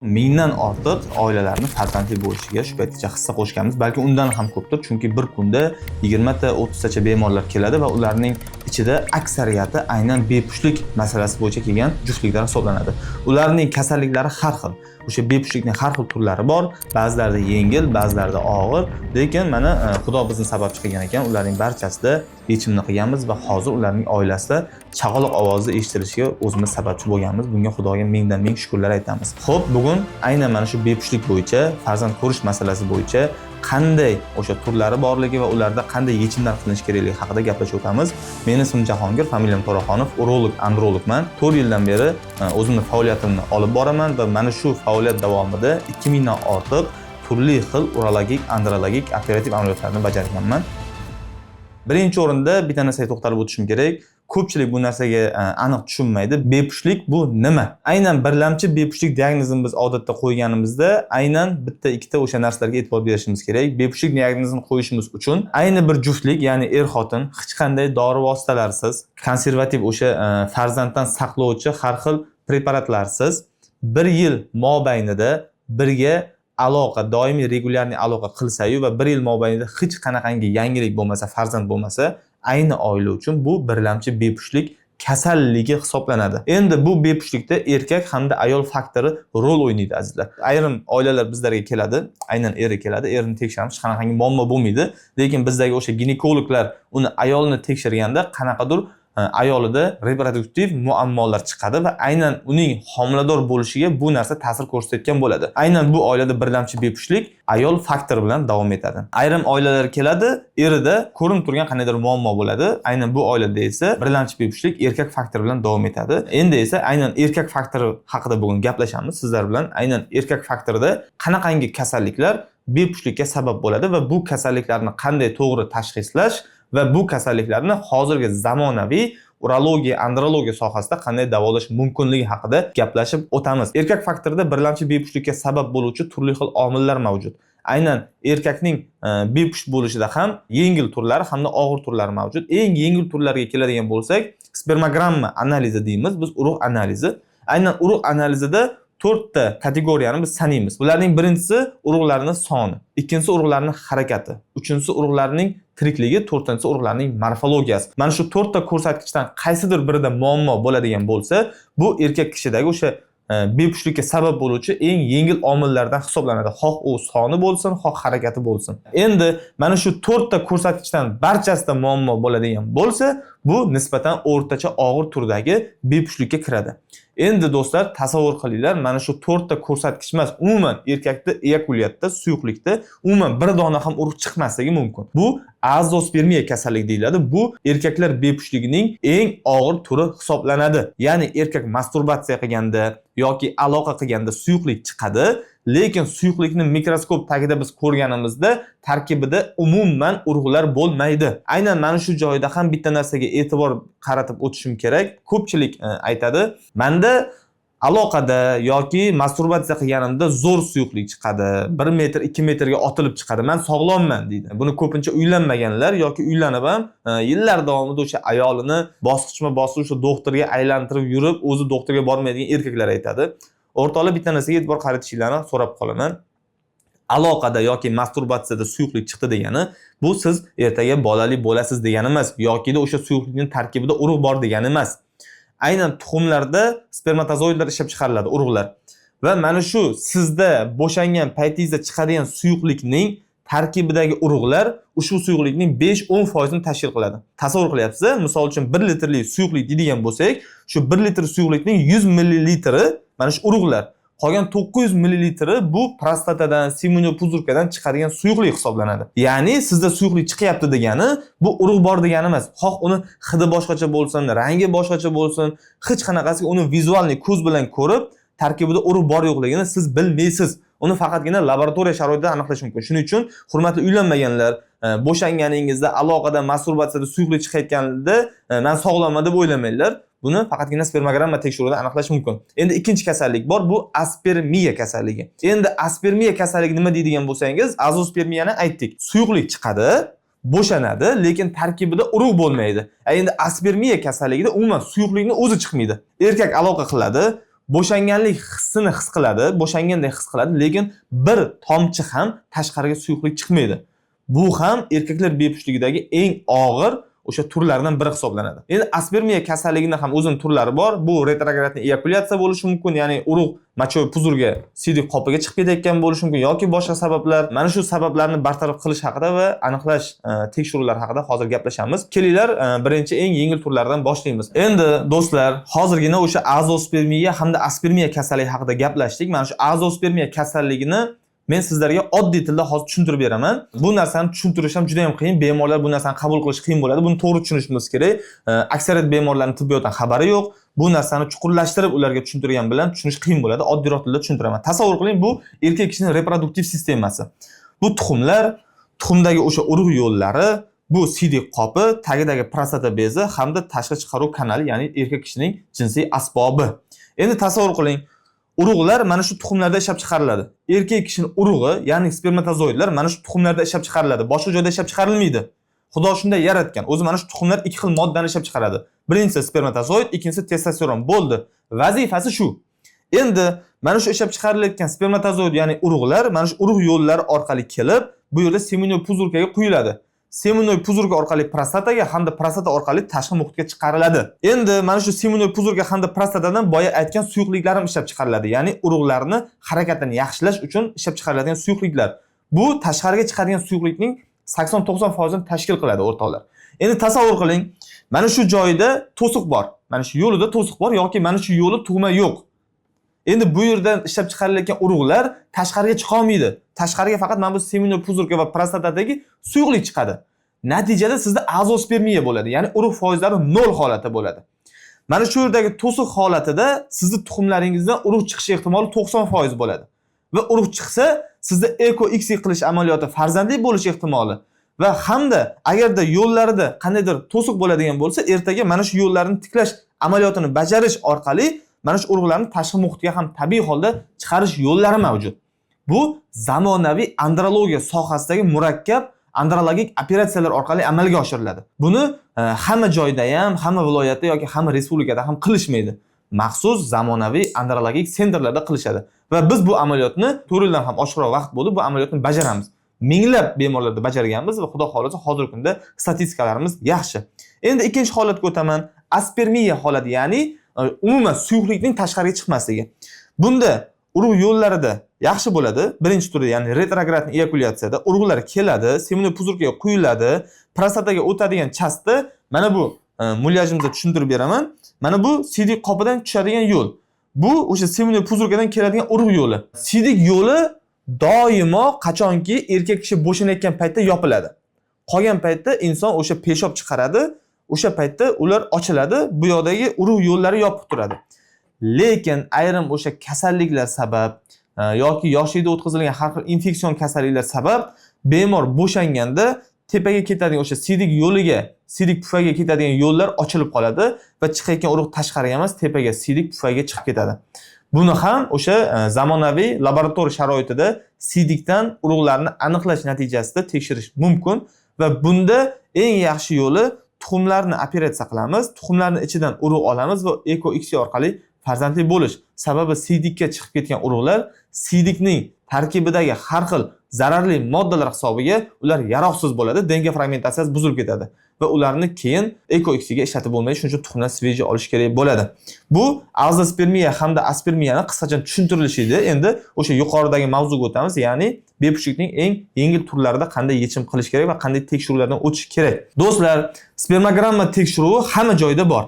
Mingdan ortiq oilalarni farzandli bo'lishiga shu paytgacha hissa qo'shganmiz. Balki undan ham ko'pdir, chunki bir kunda 20 ta, 30 tacha bemorlar keladi va ularning ichida aksariyati aynan bepushtlik masalasi bo'yicha kelgan juftliklar hisoblanadi. Ularning kasalliklari har xil. O'sha bepushtlikning har xil turlari bor. Ba'zilarida yengil, ba'zilarida og'ir, lekin mana Xudo bizni sababchi qilgan ekan, ularning barchasida yechimini qilganmiz va hozir ularning oilasida chaqaloq ovozi eshitilishiga o'zimiz sababchi bo'lganmiz. Bunga Xudoga mingdan ming shukrlar aytamiz. Xo'p, bugun aynan mana shu bepushtlik bo'yicha, farzand ko'rish masalasi bo'yicha qanday o'sha turlari borligi va ularda qanday yechimlar qilinishi kerakligi haqida gaplashib o'tamiz. Meni ismim Jahongir, familiyam To'raxonov, urolog, andrologman. 4 yildan beri o'zimni faoliyatimni olib boraman va mana shu faoliyat davomida 2000 dan ortiq turli xil urologik, andrologik operativ amaliyotlarni bajarganman. Birinchi o'rinda bitta narsaga to'xtalib o'tishim kerak. Ko'pchilik bu narsaga aniq tushunmaydi. Bepushtlik bu nima? Aynan birlamchi bepushtlik diagnozini biz odatda qo'yganimizda aynan bitta ikkita o'sha narsalarga e'tibor berishimiz kerak. Bepushtlik diagnozini qo'yishimiz uchun ayni bir juftlik, ya'ni er-xotin hech qanday dori vositalarisiz, konservativ o'sha farzanddan saqlovchi har xil preparatlarsiz bir yil mobaynida birga aloqa, doimiy регулярный aloqa qilsayu va bir yil mobaynida hech qanaqangi yangilik bo'lmasa, farzand bo'lmasa, ayni oila uchun bu birlamchi bepushtlik kasalligi hisoblanadi. Endi bu bepushtlikda erkak hamda ayol faktori rol o'ynaydi, azizlar. Ayrim oilalar bizlarga keladi, aynan eri keladi, erini tekshiramiz, hech qanaqangi muammo bo'lmaydi, lekin bizdagi o'sha ginekologlar uni ayolni tekshirganda qanaqadir ayolida reproduktiv muammolar chiqadi va aynan uning homilador bo'lishiga bu narsa ta'sir ko'rsatayotgan bo'ladi. Aynan bu oilada birlamchi bepushtlik ayol faktori bilan davom etadi. Ayrim oilalar keladi, erida ko'rinib turgan qandaydir muammo bo'ladi. Aynan bu oilada esa birlamchi bepushtlik erkak faktori bilan davom etadi. Endi esa aynan erkak faktori haqida bugun gaplashamiz sizlar bilan. Aynan erkak faktorida qanaqangi kasalliklar bepushtlikka sabab bo'ladi va bu kasalliklarni qanday to'g'ri tashxislash va bu kasalliklarni hozirgi zamonaviy urologiya, andrologiya sohasida qanday davolash mumkinligi haqida gaplashib o'tamiz. Erkak faktorida birlamchi bepushtlikka sabab bo'luvchi turli xil omillar mavjud. Aynan erkakning bepusht bo'lishida ham yengil turlari hamda og'ir turlari mavjud. Eng yengil turlarga keladigan bo'lsak, spermogramma analizi deymiz, biz urug' analizi. Aynan urug' analizida to'rtta kategoriyani biz sanaymiz. Bularning birinchisi urug'larning soni, ikkinchisi urug'larning harakati, uchinchisi urug'larning tirikligi, to'rtinchisi urug'larning morfologiyasi. Mana shu to'rtta ko'rsatkichdan qaysidir birida muammo bo'ladigan bo'lsa, bu erkak kishidagi o'sha bepushtlikka sabab bo'luvchi eng yengil omillardan hisoblanadi. Xoh u soni bo'lsin, xoh harakati bo'lsin. Endi mana shu to'rtta ko'rsatkichdan barchasida muammo bo'ladigan bo'lsa, bu nisbatan o'rtacha og'ir turdagi bepushtlikka kiradi. Endi do'stlar, tasavvur qilinglar, mana shu to'rtta ko'rsatkich emas, umuman erkakda eyakulyatda, suyuqlikda umuman bir dona ham urug' chiqmasligi mumkin. Bu azospermiya kasalligi deyiladi. Bu erkaklar bepushtligining eng og'ir turi hisoblanadi. Ya'ni erkak masturbatsiya qilganda yoki aloqa qilganda suyuqlik chiqadi, lekin suyuqlikni mikroskop tagida biz ko'rganimizda tarkibida umuman urug'lar bo'lmaydi. Aynan mana shu joyda ham bitta narsaga e'tibor qaratib o'tishim kerak. Ko'pchilik aytadi, manda aloqada yoki masturbatsiya qilganimda zo'r suyuqlik chiqadi, 1 metr, 2 metrga otilib chiqadi, man sog'lomman deydi. Buni ko'pincha uylanmaganlar yoki uylanib ham yillar davomida o'sha ayolini bosqichma bosqich o'sha doktorga aylantirib yurib, o'zi doktorga bormaydigan erkaklar aytadi. O'rtoqlar, bitta narsaga e'tibor qaratishinglarni so'rab qolaman. Aloqada yoki masturbatsiyada suyuqlik chiqdi degani bu siz ertaga bolali bo'lasiz degani emas yokida o'sha suyuqlikning tarkibida urug' bor degani emas. Aynan tuxumlarda spermatozoidlar ishlab chiqariladi, urug'lar. Va mana shu sizda bo'shangan paytingizda chiqadigan suyuqlikning tarkibidagi urug'lar ushbu suyuqlikning 5-10 foizini tashkil qiladi. Tasavvur qilyapsiz, misol uchun 1 litrlik suyuqlik deydigan bo'lsak, shu 1 litr suyuqlikning 100 millilitri mana shu urug'lar. Qolgan 900 millilitri bu prostatadan, семенной пузырь dan chiqadigan suyuqlik hisoblanadi. Ya'ni sizda suyuqlik chiqyapti degani bu urug' bor degani emas. Xoh uni hidi boshqacha bo'lsin, rangi boshqacha bo'lsin, hech qanaqasiga uni визуальный ko'z bilan ko'rib, tarkibida urug' bor yo'qligini siz bilmaysiz. Uni faqatgina laboratoriya sharoitida aniqlash mumkin. Shuning uchun hurmatli uylanmaganlar, bo'shanganingizda aloqada, masturbatsiyada suyuqlik chiqayotganida man sog'lomman deb o'ylamanglar. Buni faqatgina spermogramma tekshiruvida aniqlash mumkin. Endi ikkinchi kasallik bor, bu aspermiya kasalligi. Endi aspermiya kasalligi nima deydigan bo'lsangiz, azospermiyani aytdik. Suyuqlik chiqadi, bo'shanadi, lekin tarkibida urug' bo'lmaydi. Endi aspermiya kasalligida umuman suyuqlikni o'zi chiqmaydi. Erkak aloqa qiladi, Bo'shanganlik hissini his qiladi, bo'shangandek his qiladi, lekin bir tomchi ham tashqariga suyuqlik chiqmaydi. Bu ham erkaklar bepushtligidagi eng og'ir o'sha turlaridan biri hisoblanadi. Endi aspermiya kasalligini ham o'zini turlari bor. Bu ретроградный эякуляция bo'lishi mumkin, ya'ni urug' мочевой пузырь ga, siydik qopiga chiqib ketayotgan bo'lishi mumkin yoki boshqa sabablar. Mana shu sabablarni bartaraf qilish haqida va aniqlash tekshiruvlar haqida hozir gaplashamiz. Kelinglar, birinchi eng yengil turlaridan boshlaymiz. Endi do'stlar, hozirgina o'sha azospermiya hamda aspermiya kasalligi haqida gaplashdik. Mana shu azospermiya kasalligini men sizlarga oddiy tilda hozir tushuntirib beraman. Bu narsani tushuntirish ham juda ham qiyin. Bemorlar bu narsani qabul qilish qiyin bo'ladi. Buni to'g'ri tushunishimiz kerak. Aksariyat bemorlarning tibbiyotdan xabari yo'q. Bu narsani chuqurlashtirib ularga tushuntirgan bilan tushunish qiyin bo'ladi. Oddiyroq tilda tushuntiraman. Tasavvur qiling, bu erkak kishining reproduktiv sistemasi. Bu tuxumlar, tuxumdagi o'sha urug' yo'llari, bu siydik qopi, tagidagi prostata bezi hamda tashqi chiqaruv kanali, ya'ni erkak kishining jinsiy asbobi. Endi tasavvur qiling, urug'lar mana shu tuxumlarda ishlab chiqariladi. Erkak kishining urug'i, ya'ni spermatozoidlar mana shu tuxumlarda ishlab chiqariladi. Boshqa joyda ishlab chiqarilmaydi. Xudo shunday yaratgan. O'zi mana shu tuxumlar ikki xil moddani ishlab chiqaradi. Birinchisi spermatozoid, ikkinchisi testosteron. Bo'ldi. Vazifasi shu. Endi mana shu ishlab chiqarilayotgan spermatozoid, ya'ni urug'lar mana shu urug' yo'llari orqali kelib, bu yerda семенной пузырь kaga quyiladi. Семенной пузырь ka orqali prostataga hamda prostata orqali tashqi muhitga chiqariladi. Endi mana shu семенной пузырь ka hamda prostatadan boya aytgan suyuqliklar ham ishlab chiqariladi. Ya'ni urug'larni harakatini yaxshilash uchun ishlab chiqariladigan suyuqliklar. Bu tashqariga chiqadigan suyuqlikning 80-90% tashkil qiladi, o'rtoqlar. Endi tasavvur qiling, mana shu joyda to'siq bor. Mana shu yo'lida to'siq bor yoki mana shu yo'li tug'ma yo'q. Endi bu yerdan ishlab chiqarilayotgan urug'lar tashqariga chiqa olmaydi. Tashqariga faqat mana bu семенной пузырь ka va prostatadagi suyuqlik chiqadi. Natijada sizda azospermiya bo'ladi, ya'ni urug' foizlari nol holati bo'ladi. Mana shu yerdagi to'siq holatida sizni tuxumlaringizdan urug' chiqishi ehtimoli 90% bo'ladi. Va urug' chiqsa, sizda eko ICSI qilish amaliyoti, farzandli bo'lish ehtimoli va hamda agarda yo'llarida qandaydir to'siq bo'ladigan bo'lsa, ertaga mana shu yo'llarni tiklash amaliyotini bajarish orqali mana shu urug'larni tashqi muhitga ham tabiiy holda chiqarish yo'llari mavjud. Bu zamonaviy andrologiya sohasidagi murakkab andrologik operatsiyalar orqali amalga oshiriladi. Buni hamma joyda ham, hamma viloyatda yoki hamma respublikada ham qilishmaydi. Maxsus zamonaviy andrologik центр larda qilishadi. Va biz bu amaliyotni 4 yildan ham oshiqroq vaqt bo'ldi, bu amaliyotni bajaramiz. Minglab bemorlarda bajarganmiz va Xudo xohlasa, hozirgi kunda statistikalarimiz yaxshi. Endi ikkinchi holatga o'taman. Aspermiya holati, ya'ni umuman suyuqlikning tashqariga chiqmasligi. Bunda urug' yo'llarida yaxshi bo'ladi. Birinchi turda, ya'ni ретроградный эякуляция da urug'lar keladi, семенной пузырь ga quyiladi, prostataga o'tadigan часть da mana bu mulyajimizda tushuntirib beraman. Mana bu siydik qopidan tushadigan yo'l. Bu o'sha семенной пузырь kadan keladigan urug' yo'li. Siydik yo'li doimo qachonki erkak kishi bo'shanayotgan paytda yopiladi. Qolgan paytda inson o'sha peshob chiqaradi, o'sha paytda ular ochiladi, bu yoqdagi urug' yo'llari yopiq turadi. Lekin ayrim o'sha kasalliklar sabab yoki yoshlikda o'tkazilgan har xil infeksion kasalliklar sabab bemor bo'shanganda tepaga ketadigan o'sha siydik yo'liga, siydik pufagiga ketadigan yo'llar ochilib qoladi va chiqayotgan urug' tashqariga emas, tepaga, siydik pufagiga chiqib ketadi. Buni ham o'sha zamonaviy laboratoriya sharoitida siydikdan urug'larni aniqlash natijasida tekshirish mumkin va bunda eng yaxshi yo'li tuxumlarni operatsiya qilamiz, tuxumlarni ichidan urug' olamiz va eko ICSI orqali farzandli bo'lish. Sababi siydikka chiqib ketgan urug'lar siydikning tarkibidagi har xil zararli moddalar hisobiga ular yaroqsiz bo'ladi, ДНК fragmentatsiyasi buzilib ketadi va ularni keyin eko ICSIga ishlatib bo'lmaydi. Shuning uchun tuxumdan свежий olish kerak bo'ladi. Bu azospermiya hamda aspermiyani qisqacha tushuntirilishi edi. Endi o'sha yuqoridagi mavzuga o'tamiz, ya'ni bepushtlikning eng yengil turlarida qanday yechim qilish kerak va qanday tekshiruvlardan o'tish kerak. Do'stlar, spermogramma tekshiruvi hamma joyda bor.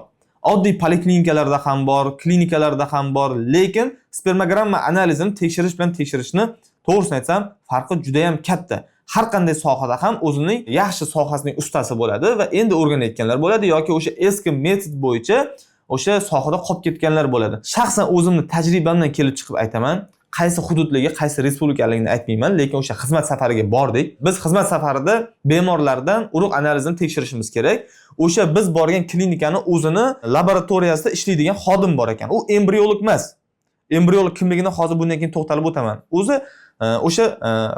Oddiy poliklinikalarda ham bor, klinikalarda ham bor, lekin spermogramma analizini tekshirish bilan tekshirishni, to'g'risini aytsam, farqi juda ham katta. Har qanday sohada ham o'zining yaxshi sohasining ustasi bo'ladi va endi o'rganayotganlar bo'ladi yoki o'sha eski metod bo'yicha o'sha sohada qolib ketganlar bo'ladi. Shaxsan o'zimni tajribamdan kelib chiqib aytaman, qaysi hududligi, qaysi respublikaligini aytmayman, lekin o'sha xizmat safariga bordik. Biz xizmat safarida bemorlardan urug' analizini tekshirishimiz kerak. O'sha biz borgan klinikani o'zini laboratoriyasida ishlaydigan xodim bor ekan. U embriolog emas. Embriolog kimligini hozir bundan keyin to'xtalib o'taman. O'zi o'sha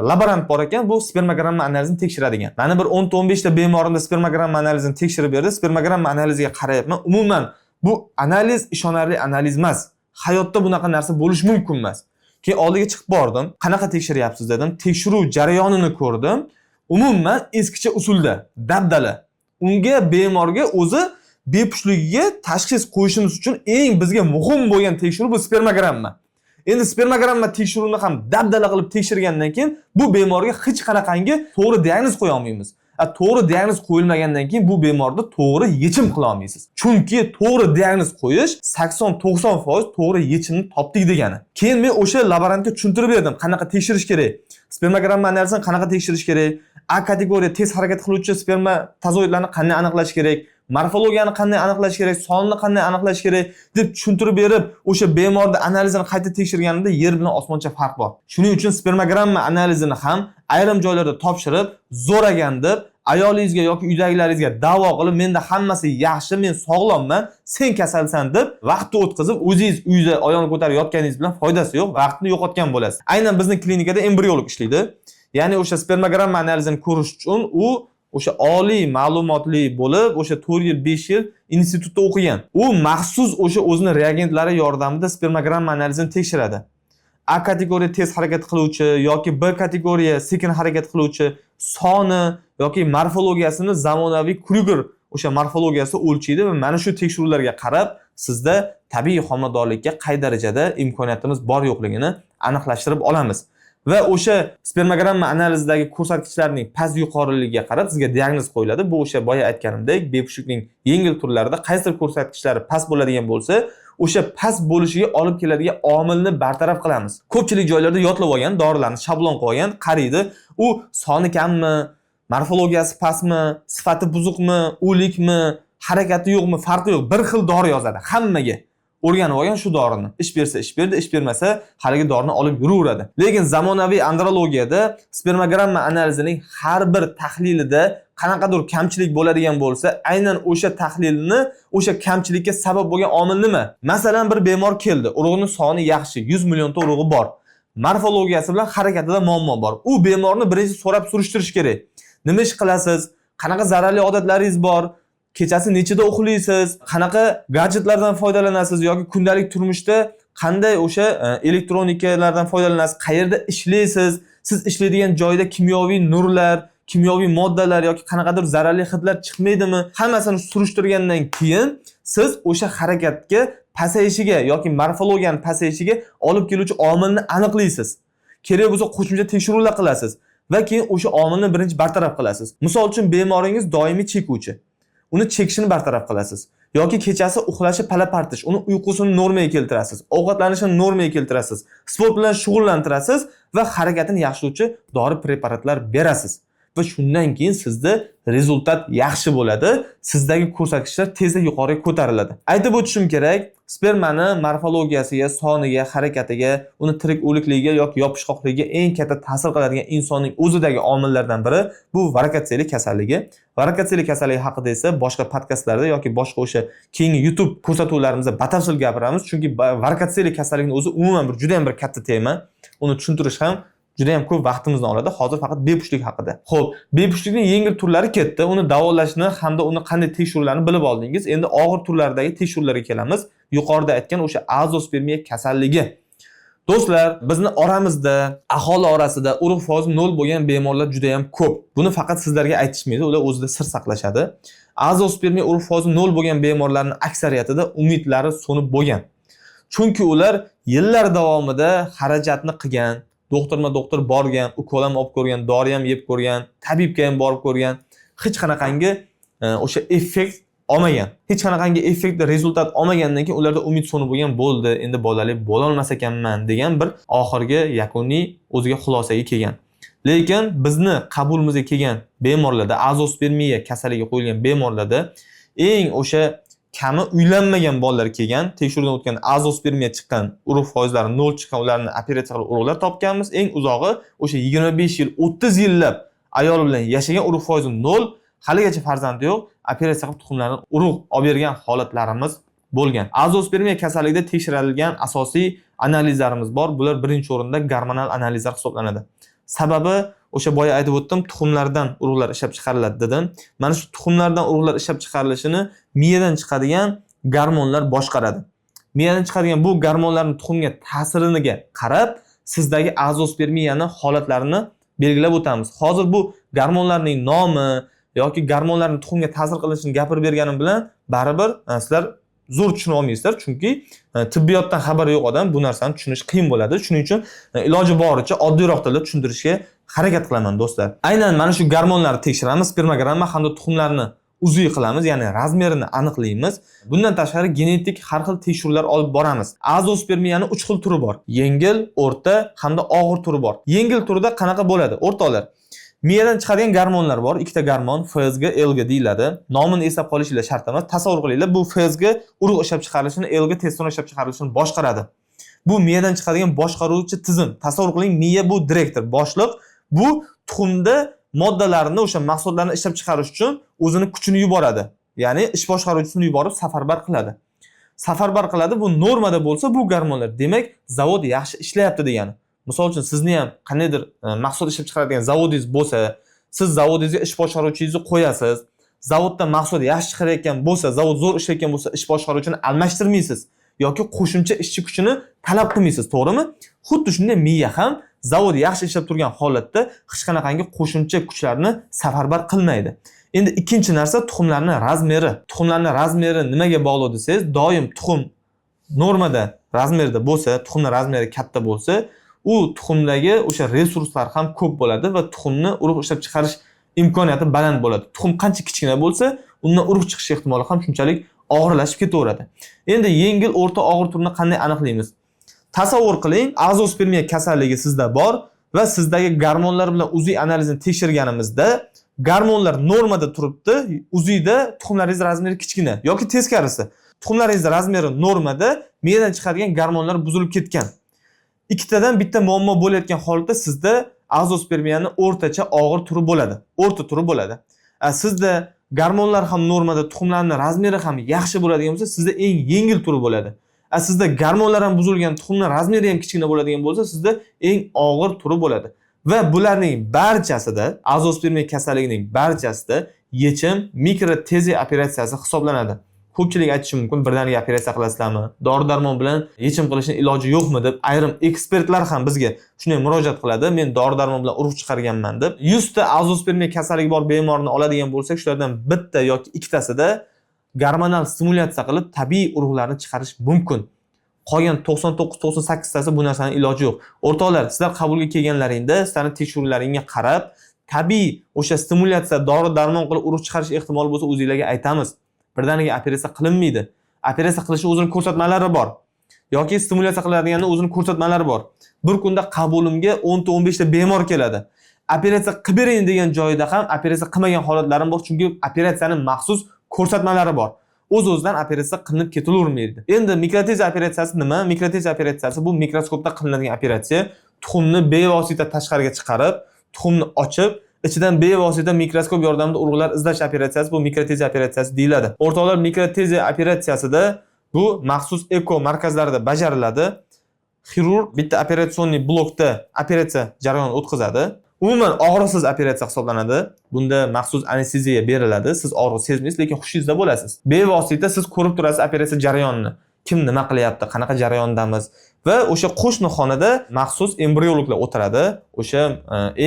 laborant bor ekan, bu spermogramma analizini tekshiradigan. Mani bir 10 ta 15 ta bemorimda spermogramma analizini tekshirib berdi. Spermogramma analiziga qarayapman. Umuman bu analiz ishonarli analiz emas. Hayotda bunaqa narsa bo'lishi mumkin emas. Keyin oldiga chiqib bordim. Qanaqa tekshiryapsiz dedim. Tekshiruv jarayonini ko'rdim. Umuman eskicha usulda, dabdala. Unga, bemorga o'zi bepushtligiga tashxis qo'yishimiz uchun eng bizga muhim bo'lgan tekshiruv bu spermogramma. Endi spermogramma tekshiruvini ham dabdala qilib tekshirgandan keyin bu bemorga hech qanaqangi to'g'ri diagnoz qo'ya olmaymiz. To'g'ri diagnoz qo'yilmagandan keyin bu bemorda to'g'ri yechim qila olmaysiz. Chunki to'g'ri diagnoz qo'yish 80-90% to'g'ri yechimni topdik degani. Keyin men o'sha laborantga tushuntirib berdim, qanaqa tekshirish kerak. Spermogramma analizini qanaqa tekshirish kerak? A kategoriya tez harakat qiluvchi spermatozoidlarni qanday aniqlash kerak? Morfologiyani qanday aniqlash kerak? Sonni qanday aniqlash kerak deb tushuntirib berib, o'sha bemorni analizini qayta tekshirganimda yer bilan osmoncha farq bor. Shuning uchun spermogramma analizini ham ayrim joylarda topshirib, zo'ragan deb ayolingizga yoki uydagilaringizga da'vo qilib, menda hammasi yaxshi, men sog'lomman, sen kasalsan deb vaqtni o'tkazib, o'zingiz uyda oyoqni ko'tarib yotganingiz bilan foydasi yo'q, vaqtni yo'qotgan bo'lasiz. Aynan bizning klinikada embriolog ishlaydi. Ya'ni o'sha spermogramma analizini ko'rish uchun u o'sha oliy ma'lumotli bo'lib, o'sha 4 yil, 5 yil institutda o'qigan. U maxsus o'sha o'zini reagentlari yordamida spermogramma analizini tekshiradi. A kategoriya tez harakat qiluvchi yoki B kategoriya sekin harakat qiluvchi soni yoki morfologiyasini zamonaviy Kryuger o'sha morfologiyasi o'lchaydi va mana shu tekshiruvlarga qarab sizda tabiiy homiladorlikka qay darajada imkoniyatimiz bor yo'qligini aniqlashtirib olamiz. Va o'sha spermogramma analizidagi ko'rsatkichlarning past yuqoriligiga qarab sizga diagnoz qo'yiladi. Bu o'sha boya aytganimdek, bepushtlikning yengil turlarida qaysidir ko'rsatkichlari past bo'ladigan bo'lsa, o'sha past bo'lishiga olib keladigan omilni bartaraf qilamiz. Ko'pchilik joylarda yodlab olgan dorilarni shablon qilib olgan, qaraydi. U soni kammi, morfologiyasi pastmi, sifati buzuqmi, o'likmi, harakati yo'qmi, farqi yo'q. Bir xil dori yozadi hammaga. O'rganib olgan shu dorini. Ish bersa ish berdi, ish bermasa haligi dorini olib yuraveradi. Lekin zamonaviy andrologiyada spermogramma analizining har bir tahlilida qanaqadir kamchilik bo'ladigan bo'lsa, aynan o'sha tahlilni, o'sha kamchilikka sabab bo'lgan omil nima? Masalan, bir bemor keldi, urug'ning soni yaxshi, 100 millionta urug'i bor. Morfologiyasi bilan harakatida muammo bor. U bemorni birinchi so'rab surishtirish kerak. Nima ish qilasiz? Qanaqa zararli odatlaringiz bor? Kechasi nechida uxlaysiz? Qanaqa gadjetlardan foydalanasiz yoki kundalik turmushda qanday o'sha elektronikalardan foydalanasiz? Qayerda ishlaysiz? Siz ishlaydigan joyda kimyoviy nurlar, kimyoviy moddalar yoki qanaqadir zararli hidlar chiqmaydimi? Hammasini surishtirgandan keyin siz o'sha harakatga pasayishiga yoki morfologiyani pasayishiga olib keluvchi omilni aniqlaysiz. Kerak bo'lsa qo'shimcha tekshiruvlar qilasiz va keyin o'sha omilni birinchi bartaraf qilasiz. Misol uchun, bemoringiz doimiy chekuvchi. Uni chekishini bartaraf qilasiz. Yoki kechasi uxlashi pala-partish, uni uyqusini normaga keltirasiz, ovqatlanishini normaga keltirasiz, sport bilan shug'ullantirasiz va harakatini yaxshilovchi dori preparatlar berasiz. Va shundan keyin sizda результат yaxshi bo'ladi, sizdagi ko'rsatkichlar tezda yuqoriga ko'tariladi. Aytib o'tishim kerak, spermani morfologiyasiga, soniga, harakatiga, uni tirik o'likligiga yoki yopishqoqligiga eng katta ta'sir qiladigan insonning o'zidagi omillardan biri bu varikotseli kasalligi. Varikotseli kasalligi haqida esa boshqa podkastlarda yoki boshqa o'sha keyingi YouTube ko'rsatuvlarimizda batafsil gapiramiz, chunki varikotseli kasalligining o'zi umuman bir juda ham bir katta tema. Uni tushuntirish ham juda ham ko'p vaqtimizni oladi. Hozir faqat bepushtlik haqida. Xo'p, bepushtlikning yengil turlari ketdi. Uni davolashni hamda uni qanday tekshiruvlarni bilib oldingiz. Endi og'ir turlaridagi tekshiruvlarga kelamiz. Yuqorida aytgan o'sha azospermiya kasalligi. Do'stlar, bizni oramizda, aholi orasida urug' foizi 0 bo'lgan bemorlar juda ham ko'p. Buni faqat sizlarga aytishmaydi, ular o'zida sir saqlashadi. Azospermiya urug' foizi 0 bo'lgan bemorlarning aksariyatida umidlari so'nib bo'lgan. Chunki ular yillar davomida xarajatni qilgan, doktorma doktor borgan, ukol ham olib ko'rgan, dori ham yeb ko'rgan, tabibga ham borib ko'rgan, hech qanaqangi o'sha effekt olmagan. Hech qanaqangi effekt, результат olmagandan keyin ularda umid so'nib bo'lgan, bo'ldi, endi bolali bo'lolmas ekanman degan bir oxirgi yakuniy o'ziga xulosaga kelgan. Lekin bizni qabulimizga kelgan bemorlarda, azospermiya kasaliga qo'yilgan bemorlarda eng o'sha kami uylanmagan bolalar kelgan, tekshiruvdan o'tgan, azospermiya chiqqan, urug' foizlari 0 chiqqan, ularni operatsiya qilib urug'lar topganmiz. Eng uzog'i o'sha 25 yil, 30 yillab ayol bilan yashagan, urug' foizi 0, haligacha farzandi yo'q, operatsiya qilib tuxumlarni urug' olib bergan holatlarimiz bo'lgan. Azospermiya kasalligida tekshirilgan asosiy analizlarimiz bor. Bular birinchi o'rinda gormonal analizlar hisoblanadi. Sababi o'sha boya aytib o'tdim, tuxumlardan urug'lar ishlab chiqariladi dedim. Mana shu tuxumlardan urug'lar ishlab chiqarilishini miyadan chiqadigan gormonlar boshqaradi. Miyadan chiqadigan bu gormonlarning tuxumga ta'siriga qarab sizdagi azospermiyani holatlarini belgilab o'tamiz. Hozir bu gormonlarning nomi yoki gormonlarning tuxumga ta'sir qilishini gapirib berganim bilan baribir sizlar zo'r tushuna olmaysizlar, chunki tibbiyotdan xabari yo'q odam bu narsani tushunish qiyin bo'ladi. Shuning uchun iloji boricha oddiyroq tilda tushuntirishga harakat qilaman do'stlar. Aynan mana shu gormonlarni tekshiramiz, spermogramma hamda tuxumlarni UZI qilamiz, ya'ni razmerini aniqlaymiz. Bundan tashqari genetik har xil tekshiruvlar olib boramiz. Azospermiyani 3 xil turi bor. Yengil, o'rta hamda og'ir turi bor. Yengil turida qanaqa bo'ladi? O'rtoqlar, miyadan chiqadigan gormonlar bor. Ikkita gormon FSG, LG deyiladi. Nomini eslab qolishinglar shart emas. Tasavvur qilinglar, bu FSG urug' ishlab chiqarilishini, LG testosteron ishlab chiqarilishini boshqaradi. Bu miyadan chiqadigan boshqaruvchi tizim. Tasavvur qiling, miya bu direktor, boshliq. Bu tuxumda moddalarni, o'sha mahsulotlarni ishlab chiqarish uchun o'zini kuchini yuboradi. Ya'ni ish boshqaruvchisini yuborib safarbar qiladi. Safarbar qiladi, bu normada bo'lsa bu gormonlar, demak zavod yaxshi ishlayapti degani. Misol uchun sizni ham qandaydir mahsulot ishlab chiqaradigan zavodingiz bo'lsa, siz zavodingizga ish boshqaruvchingizni qo'yasiz. Zavodda mahsulot yaxshi chiqarayotgan bo'lsa, zavod zo'r ishlayotgan bo'lsa, ish boshqaruvchini almashtirmaysiz yoki qo'shimcha ishchi kuchini talab qilmaysiz, to'g'rimi? Xuddi shunday miya ham zavod yaxshi ishlab turgan holatda hech qanaqangi qo'shimcha kuchlarni safarbar qilmaydi. Endi ikkinchi narsa tuxumlarning razmeri. Tuxumlarning razmeri nimaga bog'liq desangiz, doim tuxum normada razmerda bo'lsa, tuxumning razmeri katta bo'lsa, u tuxumdagi o'sha resurslar ham ko'p bo'ladi va tuxumni urug' ishlab chiqarish imkoniyati baland bo'ladi. Tuxum qancha kichkina bo'lsa, undan urug' chiqish ehtimoli ham shunchalik og'irlashib ketaveradi. Endi yengil, o'rta, og'ir turini qanday aniqlaymiz? Tasavvur qiling, azospermiya kasalligi sizda bor va sizdagi gormonlar bilan UZI analizini tekshirganimizda gormonlar normada turibdi, UZIda tuxumlaringiz razmeri kichkina yoki teskarisi. Tuxumlaringiz razmeri normada, miyadan chiqadigan gormonlar buzilib ketgan. Ikkitadan bitta muammo bo'layotgan holatda sizda azospermiyani o'rtacha og'ir turi bo'ladi. O'rta turi bo'ladi. Sizda gormonlar ham normada, tuxumlarning razmeri ham yaxshi bo'ladigan bo'lsa, sizda eng yengil turi bo'ladi. Sizda gormonlar ham buzilgan, tuxumning razmeri ham kichkina bo'ladigan bo'lsa, sizda eng og'ir turi bo'ladi. Va bularning barchasida, azospermiya kasalligining barchasida yechim mikro-TESE operatsiyasi hisoblanadi. Ko'pchilik aytishi mumkin, birdaniga operatsiya qilasizlarmi? Dori-darmon bilan yechim qilishning iloji yo'qmi deb ayrim ekspertlar ham bizga shunday murojaat qiladi. Men dori-darmon bilan urug' chiqarganman deb. 100 ta azospermiya kasalligi bor bemorni oladigan bo'lsak, shulardan bitta yoki ikkitasida gormonal stimulyatsiya qilib tabiiy urug'larni chiqarish mumkin. Qolgan 99-98 tasi bu narsaning iloji yo'q. O'rtoqlar, sizlar qabulga kelganlaringda sizlarning tekshiruvlaringga qarab tabiiy o'sha stimulyatsiya, dori-darmon qilib urug' chiqarish ehtimoli bo'lsa o'zingizlarga aytamiz. Birdaniga operatsiya qilinmaydi. Operatsiya qilishning o'zini ko'rsatmalari bor. Yoki stimulyatsiya qiladiganning o'zini ko'rsatmalari bor. Bir kunda qabulimga 10 ta 15 ta bemor keladi. Operatsiya qilib bering degan joyida ham operatsiya qilmagan holatlarim bor, chunki operatsiyaning maxsus ko'rsatmalari bor. O'z-o'zidan operatsiya qilinib ketilavermaydi. Endi mikro-TESE operatsiyasi nima? Mikro-TESE operatsiyasi bu mikroskopda qilinadigan operatsiya. Tuxumni bevosita tashqariga chiqarib, tuxumni ochib, ichidan bevosita mikroskop yordamida urug'lar izlash operatsiyasi bu mikro-TESE operatsiyasi deyiladi. O'rtoqlar, mikro-TESE operatsiyasida bu maxsus eko markazlarida bajariladi. Xirurg bitta операционный blokda operatsiya jarayonini o'tkazadi. Umuman og'riqsiz operatsiya hisoblanadi. Bunda maxsus anesteziya beriladi. Siz og'riq sezmaysiz, lekin hushingizda bo'lasiz. Bevosita siz ko'rib turasiz operatsiya jarayonini. Kim nima qilyapti, qanaqa jarayondamiz va o'sha qo'shni xonada maxsus embriologlar o'tiradi. O'sha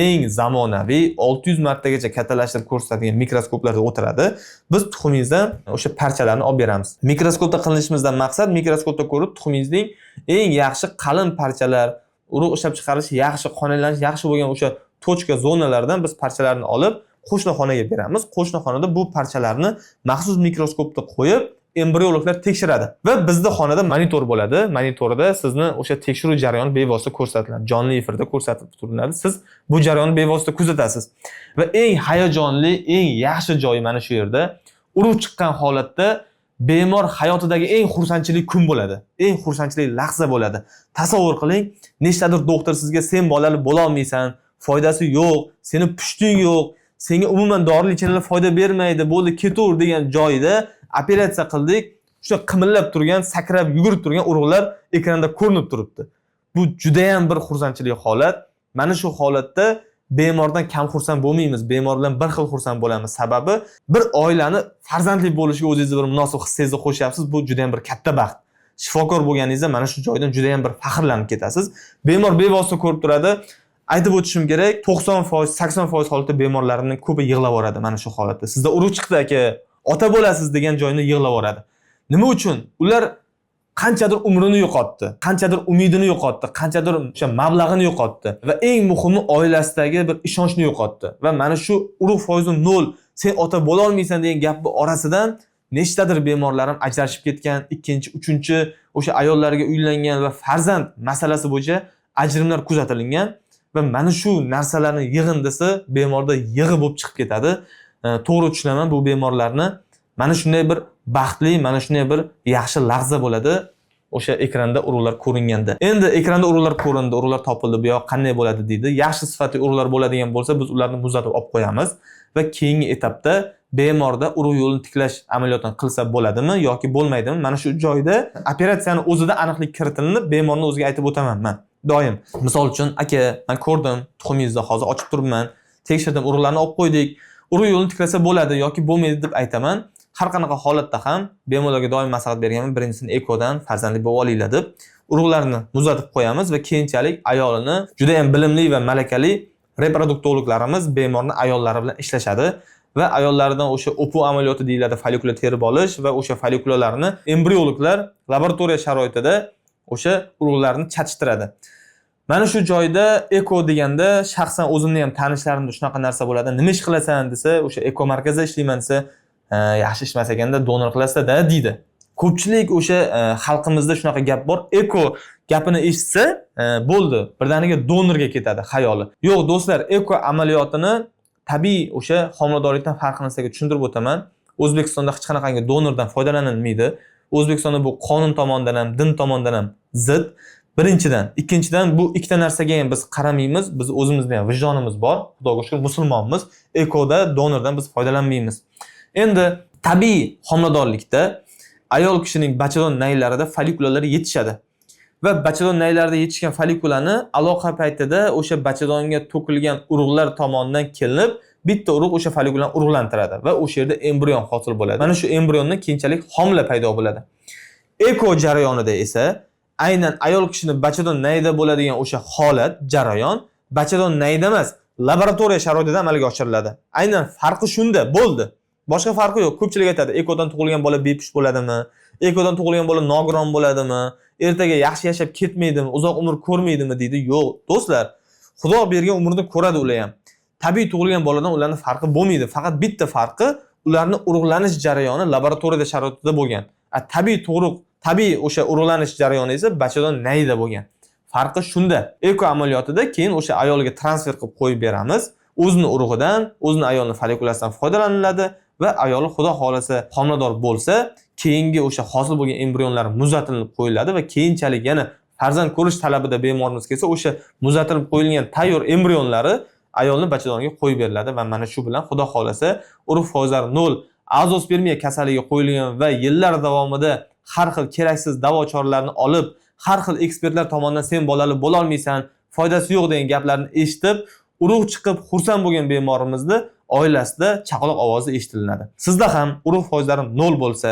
eng zamonaviy 600 martagacha kattalashtirib ko'rsatadigan mikroskoplarda o'tiradi. Biz tuxumingizdan o'sha parchalarni olib beramiz. Mikroskopda qilinishimizdan maqsad mikroskopda ko'rib tuxumingizning eng yaxshi qalin parchalar, urug' ishlab chiqarish yaxshi, qonlanishi yaxshi bo'lgan o'sha точка zonalardan biz parchalarni olib qo'shni xonaga beramiz. Qo'shni xonada bu parchalarni maxsus mikroskopda qo'yib embriologlar tekshiradi va bizda xonada monitor bo'ladi. Monitorda sizni o'sha tekshiruv jarayoni bevosita ko'rsatiladi. Jonli efirda ko'rsatib turiladi. Siz bu jarayonni bevosita kuzatasiz. Va eng hayajonli, eng yaxshi joyi mana shu yerda. Urug' chiqqan holatda bemor hayotidagi eng xursandchilik kun bo'ladi. Eng xursandchilik lahza bo'ladi. Tasavvur qiling, nechtadir doktor sizga sen bolali bo'la olmaysan, foydasi yo'q, seni pushting yo'q, senga umuman dori лечения lar foyda bermaydi, bo'ldi ketaver degan joyida operatsiya qildik. O'sha qimillab turgan, sakrab yugurib turgan urug'lar ekranda ko'rinib turibdi. Bu juda ham bir xursandchilik holat. Mana shu holatda bemordan kam xursand bo'lmaymiz, bemor bilan bir xil xursand bo'lamiz. Sababi bir oilani farzandli bo'lishiga o'zingizni bir munosib hissangizni qo'shyapsiz. Bu juda ham bir katta baxt. Shifokor bo'lganingizda mana shu joydan juda ham bir faxrlanib ketasiz. Bemor bevosita ko'rib turadi. Aytib o'tishim kerak, 90%, 80% holatda bemorlarimning ko'pi yig'lab yuboradi mana shu holatda. Sizda urug' chiqdi aka, ota bo'lasiz degan joyni yig'lab yuboradi. Nima uchun? Ular qanchadir umrini yo'qotdi, qanchadir umidini yo'qotdi, qanchadir o'sha mablag'ini yo'qotdi va eng muhimi oilasidagi bir ishonchni yo'qotdi. Va mana shu urug' foizi 0, sen ota bo'la olmaysan degan gapni orasidan nechtadir bemorlarim ajrashib ketgan, ikkinchi, uchinchi o'sha ayollarga uylangan va farzand masalasi bo'yicha ajrimlar kuzatilgan va mana shu narsalarni yig'indisi bemorda yig'i bo'lib chiqib ketadi. To'g'ri tushunaman bu bemorlarni. Mana shunday bir baxtli, mana shunday bir yaxshi lahza bo'ladi o'sha ekranda urug'lar ko'ringanda. Endi ekranda urug'lar ko'rindi, urug'lar topildi, bu yoq qanday bo'ladi deydi. Yaxshi sifatli urug'lar bo'ladigan bo'lsa, biz ularni muzlatib olib qo'yamiz va keyingi etapda bemorda urug' yo'lini tiklash amaliyotini qilsa bo'ladimi yoki bo'lmaydimi? Mana shu joyda operatsiyani o'zida aniqlik kiritilinib, bemorni o'ziga aytib o'taman man doim. Misol uchun, aka, men ko'rdim, tuxumingizni hozir ochib turibman, tekshirdim, urug'larni olib qo'ydik. Urug' yo'lini tiklasa bo'ladi yoki bo'lmaydi deb aytaman. Har qanaqa holatda ham bemorlarga doim maslahat berganman, birinchisini ekodan farzandli bo'lib olinglar deb. Urug'larni muzlatib qo'yamiz va keyinchalik ayolini juda ham bilimli va malakali reproduktologlarimiz bemorni ayollari bilan ishlashadi va ayollaridan o'sha OPU amaliyoti deyiladi, follikula terib olish va o'sha follikulalarni embriologlar laboratoriya sharoitida o'sha urug'larni chatishtiradi. Mana shu joyda eko deganda shaxsan o'zimni ham tanishlarimda shunaqa narsa bo'ladi. Nima ish qilasan desa, o'sha eko markazda ishlayman desa, yaxshi ishmas ekanda donor qilasizda deydi. Ko'pchilik o'sha xalqimizda shunaqa gap bor. Eko gapini eshitsa, bo'ldi, birdaniga donorga ketadi xayoli. Yo'q, do'stlar, eko amaliyotini tabiiy o'sha homiladorlikdan farqini sizlarga tushuntirib o'taman. O'zbekistonda hech qanaqangi donordan foydalanilmaydi. O'zbekistonda bu qonun tomonidan ham, din tomonidan ham zid. Birinchidan, ikkinchidan bu ikkita narsaga ham biz qaramaymiz. Biz o'zimizda ham vijdonimiz bor. Xudoga shukr, musulmonmiz. Ekoda donordan biz foydalanmaymiz. Endi tabiiy homiladorlikda ayol kishining bachadon naylarida follikulalar yetishadi. Va bachadon naylarida yetishgan follikulani aloqa paytida o'sha bachadonga to'kilgan urug'lar tomonidan kelinib, bitta urug' o'sha follikulani urug'lantiradi va o'sha yerda embrion hosil bo'ladi. Mana shu embriondan keyinchalik homila paydo bo'ladi. Eko jarayonida esa aynan ayol kishini bachadon nayida bo'ladigan o'sha holat, jarayon bachadon nayida emas, laboratoriya sharoitida amalga oshiriladi. Aynan farqi shunda, bo'ldi. Boshqa farqi yo'q. Ko'pchilik aytadi, ekodan tug'ilgan bola bepusht bo'ladimi? Ekodan tug'ilgan bola nogiron bo'ladimi? Ertaga yaxshi yashab ketmaydimi? Uzoq umr ko'rmaydimi deydi. Yo'q, do'stlar, Xudo bergan umrni ko'radi ular ham. Tabiiy tug'ilgan boladan ularning farqi bo'lmaydi. Faqat bitta farqi, ularni urug'lanish jarayoni laboratoriyada sharoitida bo'lgan. Tabiiy tug'ruq, tabiiy o'sha urug'lanish jarayoni esa bachadon nayida bo'lgan. Farqi shunda. Eko amaliyotida keyin o'sha ayolga transfer qilib qo'yib beramiz. O'zini urug'idan, o'zini ayolning follikulasidan foydalaniladi va ayoli Xudo xohlasa homilador bo'lsa, keyingi o'sha hosil bo'lgan embrionlar muzlatilib qo'yiladi va keyinchalik yana farzand ko'rish talabida bemorimiz kelsa, o'sha muzlatilib qo'yilgan tayyor embrionlari ayolni bachadoniga qo'yib beriladi va mana shu bilan Xudo xohlasa urug' foizlari 0, azospermiya kasalligi qo'yilgan va yillar davomida har xil keraksiz davo choralarini olib, har xil ekspertlar tomonidan sen bolali bo'la olmaysan, foydasi yo'q degan gaplarni eshitib, urug' chiqib xursand bo'lgan bemorimizni oilasida chaqaloq ovozi eshitilinadi. Sizda ham urug' foizlari 0 bo'lsa,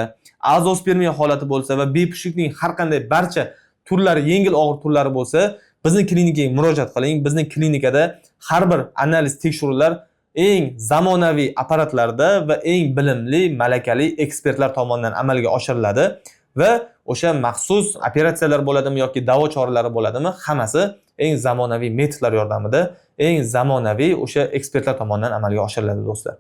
azospermiya holati bo'lsa va bepushtlikning har qanday barcha turlari, yengil og'ir turlari bo'lsa, bizning klinikaga murojaat qiling. Bizning klinikada har bir analiz tekshiruvlar eng zamonaviy apparatlarda va eng bilimli, malakali ekspertlar tomonidan amalga oshiriladi va o'sha maxsus operatsiyalar bo'ladimi yoki davo choralari bo'ladimi, hammasi eng zamonaviy metodlar yordamida, eng zamonaviy o'sha ekspertlar tomonidan amalga oshiriladi, do'stlar.